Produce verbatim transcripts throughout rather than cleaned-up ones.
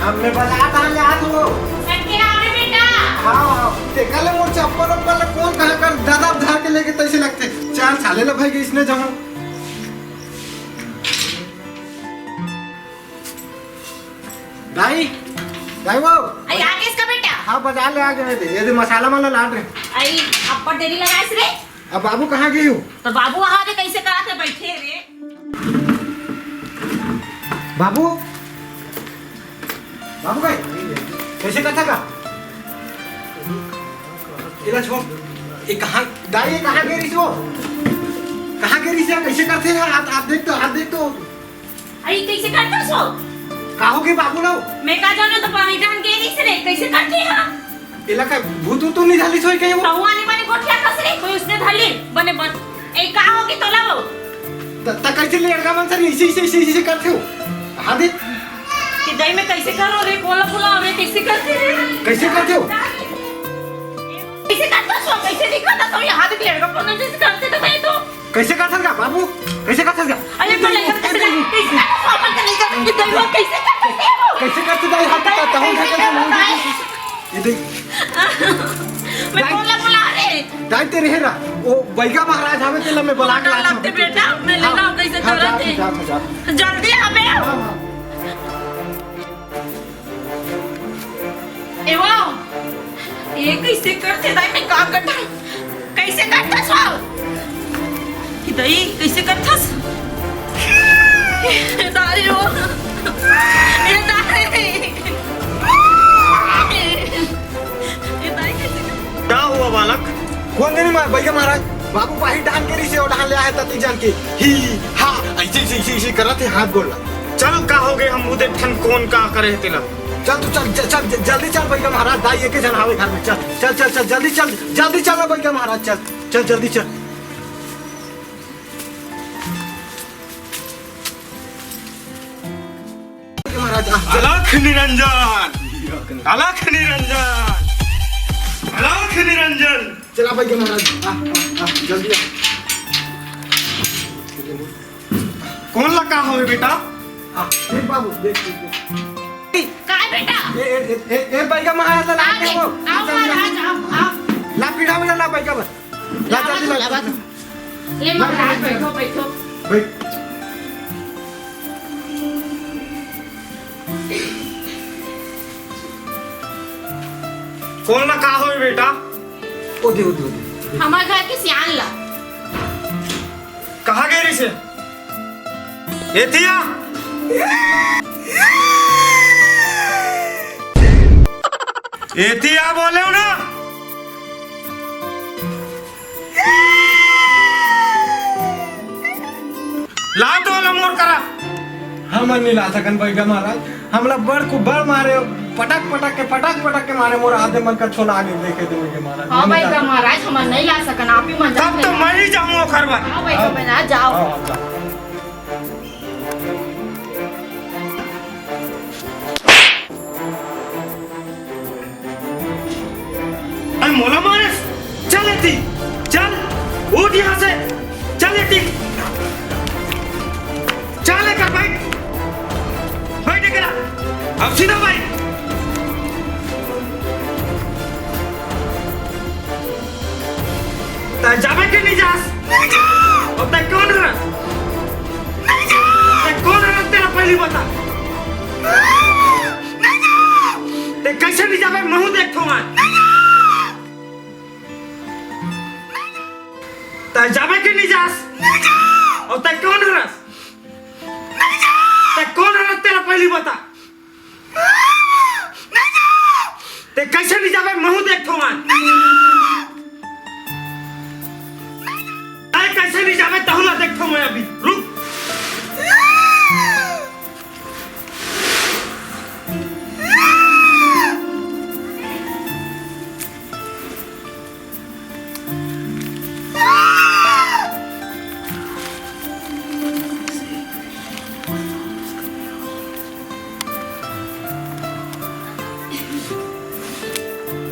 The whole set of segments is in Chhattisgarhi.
अब मैं बजा कहाँ ले आत हो? सके आवे बेटा। हाँ, हाँ। ते कल मोर चप्पल उप्पल ला कौन कहाँ कर दादा धर के लेगे तइसे लगथे। चल साले ला भाई इसने जाऊँ। दाई, दाई वो। अरे आ गए इसका बेटा? हाँ, बजा ले आ गए दे। ये दे मसाला वाला लाट रहे। आई, अब्बड़ देरी लगाइस रे। अब बाबू कहाँ गे हो? तो बाबू वहाँ रे, कइसे करत हे बइठे रे? बाबू, बाबू भाई, कइसे करत हे का? एला छोड़। ये कहाँ, दाई, ये कहाँ गे रहिस वो? कहाँ गे रहिस हे? कइसे करथे? हाथ, हाथ देख तो, हाथ देख तो। अरे, कइसे करथस वो? का होगे बाबू ला? मैं का जानों, तो पानी डाल के रहिस रे, कइसे करथे हा? एला का भूत उत तो नइ धरिस होही कहीं वो? तहु आने माने गोठियाथस रे, कोई उसने धर ले, बने बन। ए, का होगे तोला वो? त, त कइसे ले लड़का मन सर इसे, इसे, इसे, इसे करथे हो? हाँ दे। कि दाई मैं कइसे करों रे, कोला बुलाओं रे, कइसे करथे रे? कइसे करथे हो? कइसे करथस वो? कइसे दिखत हे तो यहाँ देख लड़का मन जइसे करथे तो दाई तो। कइसे करथस का बाबू? कइसे करथस का? अरे, तो लइका कइसे, कइसे करथस? अपन के लइका के दइवा कइसे करथस? कइसे करथस दाई? हाथ का तहन कइसे करथस? ये देख। मैं दाई, कौन ला बुला रे? दाई तेरे हेरा, वो बैगा महाराज हवे तेला मैं बुला के लात हूँ। लगते बेटा, मैं ले हाँ, लाऊं कइसे हाँ, करत जा, हे? जा, जा, जा। जल्दी आबे। हाँ, हाँ। ए वो, ये कइसे करथे दाई, मैं का कटंव? कइसे करथस वो? कि दाई, कइसे करथस? ए दाई वो, ए दाई। ए दाई, कइसे करथस? का हुआ बालक? कोन देरी मार, बैगा महाराज, बाबू बाहिर डाहन गे रहिसे, ओ डाहन ले आए तती जान के। ही, हा, अइसे, अइसे, अइसे, अइसे करत हे हाथ गोड़ ला। चल, का होगे, हमहू देखथन कोन का करे हे तेला। चल तू चल, चल, चल, ज-, जल्दी चल बैगा महाराज, दाई एके झन हावे घर में। चल, चल, चल, चल, जल्दी चल, जल्दी चल ना बैगा महाराज, चल, चल, जल्दी चल। बैगा महाराज, आ, चल। अलख निरंजन, अलख निरंजन, अलख निरंजन। चला बैगा महाराज, आ, आ, आ, जल्दी आ। कोन ला का होवे बेटा? आ, देख बाबू, देख, देख, देख। काय बेटा? ए, ए, ए, ए, ए, बैगा महाराज ला आ लाके गए। वो। आओ महाराज, आओ, आओ। ला पीढ़ा में ला बैगा बस। ला, ला, जल्दी ला, ला, ला। ला। ले महाराज, बैठो, बैठो। बैठ। कोन ला का होवे बेटा? ओ दे, ओ दे, ओ दे। हमर घर के सियान ला। कहाँ गे रहिसे? एतिया। एतिया बोले हो ना। ला तो ला मोर करा। हमन नइ ला सकन बैगा महाराज, हमला बड़ कु बड़ मारे, पटक पटक के, पटक पटक के मारे, मोर आधे मन का छोला आगे देखे दे बैगा महाराज। हाँ बैगा महाराज, हमन नइ ला सकन, आप ही मन तब तो मैं ही जाऊँ ओखर बर। हाँ बैगा महाराज, जाओ। हाँ, हाँ, जाओ। अरे मोला मारेस, चल एती, चल, उठ यहाँ से, चल एती, चल एकर बैठ, बैठ एकरा, अब सीधा बैठ। तैं जाबे के नइ जास? नइ जाओं। अउ तैं कोन हरस? नइ जाओं। तैं कोन हरस तेला पहिली बता। नइ जाओं। तैं कइसे नइ जाबे महूँ देखथों आज। नइ जाओं। तैं जाबे के नइ जास? नइ जाओं। अउ तैं कोन हरस? नइ जाओं। तैं कोन हरस तेला पहिली बता। नइ जाओं। तैं कइसे नइ जाबे महूँ देखथों आज। नइ जाओं। तैं कइसे नइ जाबे तहूँ ला देखथों मैं अभी। रुक।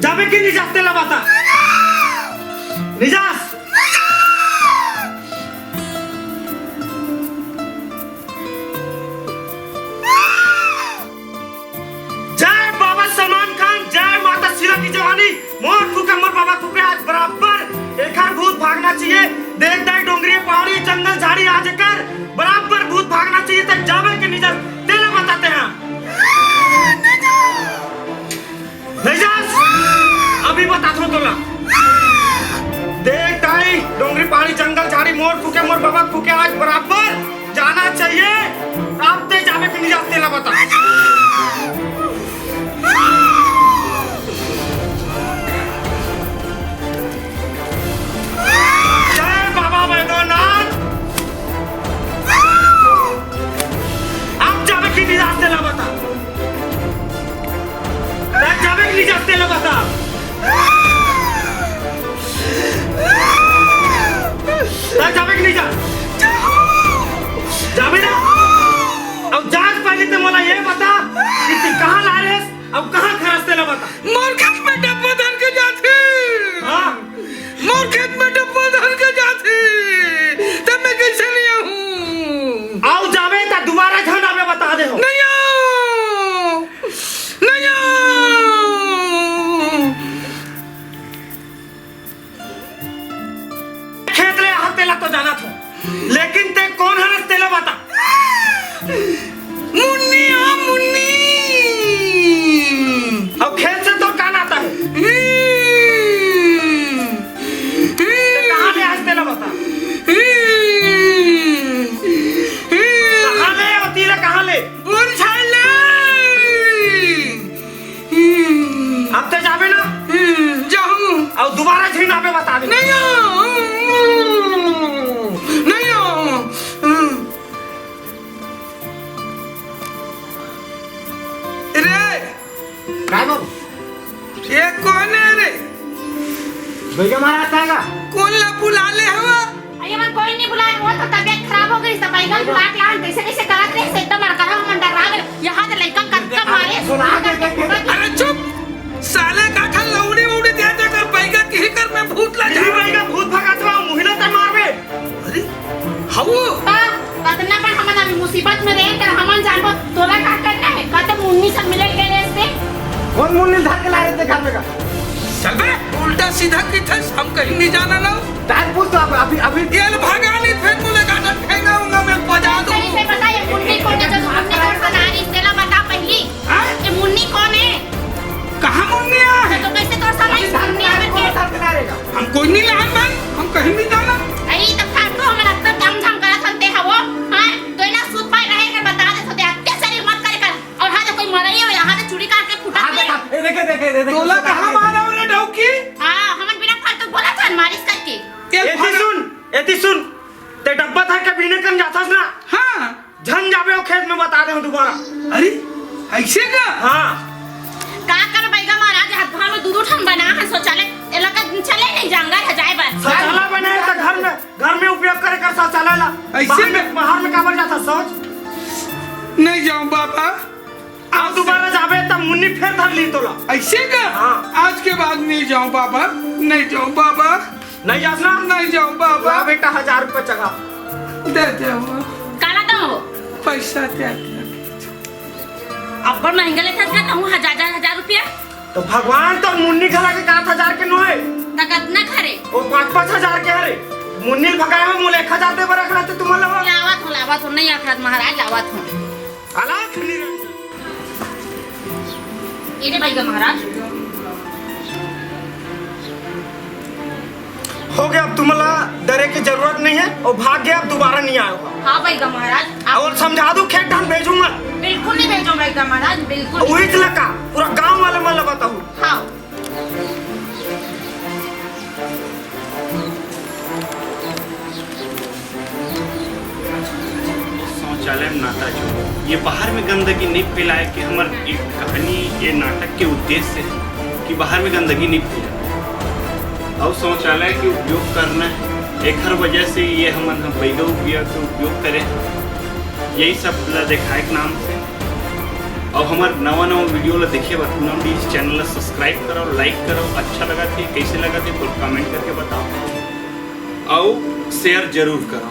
जाबे कि नइ जास तेला बता। नइ जास। फूके आज बराबर एखर भूत भागना चाहिए। देख दाई, डोंगरी, पहाड़ी, जंगल, झाड़ी, आज एकर बराबर भूत भागना चाहिए। त जाबे के निजा तेला बताते हैं। नहीं जास? अभी बताथों तोला। देख दाई, डोंगरी, पहाड़ी, जंगल, झाड़ी, मोर फूके, मोर बाबा फूके, आज बराबर जाना चाहिए। अब ते जाबे के निजा तेला बता। जय बाबा बैद्यनाथ। अब जाबे के निजा तेला बता। तैं जाबे के निजा तेला बता। तैं जाबे के निजा? जाबे ना? अउ जात पहले ते मोला ये बता कि तैं कहाँ ला रहे हस अउ कहाँ खरस तेला बता। मोर खेत में डब्बा धर के जाथे। हाँ। मोर खेत में डब्बा धर के जाथे। त मैं कैसे नहीं आहूँ? अउ जाबे त दुबारा झन आबे बता दे हो। नहीं आऊँ। नहीं आऊँ। खेत ले आहा तेला तो जानत हों, लेकिन ते कोन हरस तेला बता। मुन्नी, ओ मुन्नी। अउ खेत से तोर का नाता हे? हम्म। ते कहाँ ले आस तेला बता। हम्म। कहाँ ले होती ले, कहाँ ले? बोल छाला। हम्म। अब ते जाबे ना? हम्म, जाहूँ। अउ दुबारा झिन आबे बता दे। नहीं आऊँ। नहीं आऊँ। हम्म। रे। काय बाबू? ये कोन हे रे? भैया महाराज आएगा। कोन ला बुला ले हवा? अरे, मैं कोई नहीं बुलाए, वो तो तबीयत खराब हो गई, सब बैगन बुला के लान, कैसे कैसे करत रहे, से एकदम अड़करा मन डरा गए। यहाँ से लइका कब कब मारे, सुना के, के, के, के। अरे चुप, साले का ठन लौड़ी उड़ी दिया जाकर बैगन की ही कर में भूत ला जा। बैगन भूत भगात बा, मुहिला ते मारबे। अरे, हवो। हाँ, कतना बड़ हमन अभी मुसीबत में रहे, त हमन जानबो, तोला का करना हे? का ते मुन्नी से मिले के रहे से? कोन मुन्नी धर के ला रहे थे घर में का? चल बे, उल्टा सीधा की थे, हम कहीं नहीं जाना ना। टाइम पूछ तो आप अभी, अभी ये लो भागा नहीं, फिर बोले का ठेंगा उंगा मैं बजा दूँ। सही से बता, ये मुन्नी कौन है, जो मुन्नी कौन सा नारी, तेला बता पहली। हाँ? ये मुन्नी कौन है? कहाँ मुन्नी आ है? तो कैसे तो समझ अभी मुन्नी है करके? हम कोई नहीं लान बन, हम कहीं नहीं जाना। अरे, तब फालतू हमन अतना काम धाम करत हन ते हवो, हाँ? तो इना सूत पाए रहे कर बता दे, सोते अत्याचारी मत करे कर। और हाँ, तो कोई मरई हो, यहाँ से चूड़ी काट के फुटा हाँ, दे। देखा, ए, देखे, देखे, देखे, तोला कहाँ मारा हो रे डौकी? हाँ, हमन बिना फालतू बोला था, मारिस करके। ए, एती सुन, एती सुन, ते डब्बा धर के बीने कन जाथस ना? हाँ। झन जाबे ओ खेत में बता दे हूँ दोबारा। अरे, ऐसे का? हाँ। का कर बैगा महाराज, हाथ भाव में दू दू ठन बना है शौचालय, एला का चले नहीं जांगर है जाए बर। शौचालय बने है तो घर में, घर में उपयोग करे कर शौचालय ला। ऐसे बाहर में, में? बाहर में काबर जाता शौच? नहीं जाऊँ बाबा। अब दोबारा जाबे त मुन्नी फेर धर ली तोला। ऐसे का? हाँ। आज के बाद नहीं जाऊँ बाबा, नहीं जाऊँ बाबा। नहीं जास ना? नहीं जाऊँ बाबा। ला बेटा, हजार रुपये चढ़ा। दे दे वो। काला दो। पैसा दे दे। अब्बड़ महंगा लेखा था, कहूँ हजार, हजार, हजार रुपया। तो भगवान तो मुन्नी घला के सात हजार के नोहे। त कतना खरे? वो पाँच, पाँच हजार के हरे। मुन्नी भगाए में मोला एक हजार दे बर रखना तो तुम्हारा लावा। लावत हो, लावत हो, नहीं अखरत महाराज, लावत हो। अलख निरंजन। ये दे भाई का महाराज। हो गया, अब तुम्हारा डरे की जरूरत नहीं है, वो भाग गया, अब दोबारा नहीं आएगा। हाँ भाई का महाराज, आप और समझा दूं, खेत धान भेजूंगा। बिल्कुल नहीं भेजो भाई का महाराज, बिल्कुल नहीं। वही लगा, पूरा गांव वाले मन ला बताऊं। हाँ। शौचालय में नाता जोड़ो, ये बाहर में गंदगी नहीं फैलाए कि हमर एक कहानी, ये नाटक के उद्देश्य है कि बाहर में गंदगी नहीं फैलाए और शौचालय के उपयोग करना है। एकर वजह से ये हमन ह बैगो बिया के उपयोग करे, यही सब ला देखाए के नाम से। और हमर नवा नवा वीडियो ला देखे बर पूनम डी चैनल ला सब्सक्राइब करो, लाइक करो, अच्छा लगा थे, कैसे लगा थे, बोल कमेंट करके बताओ, और शेयर जरूर करो।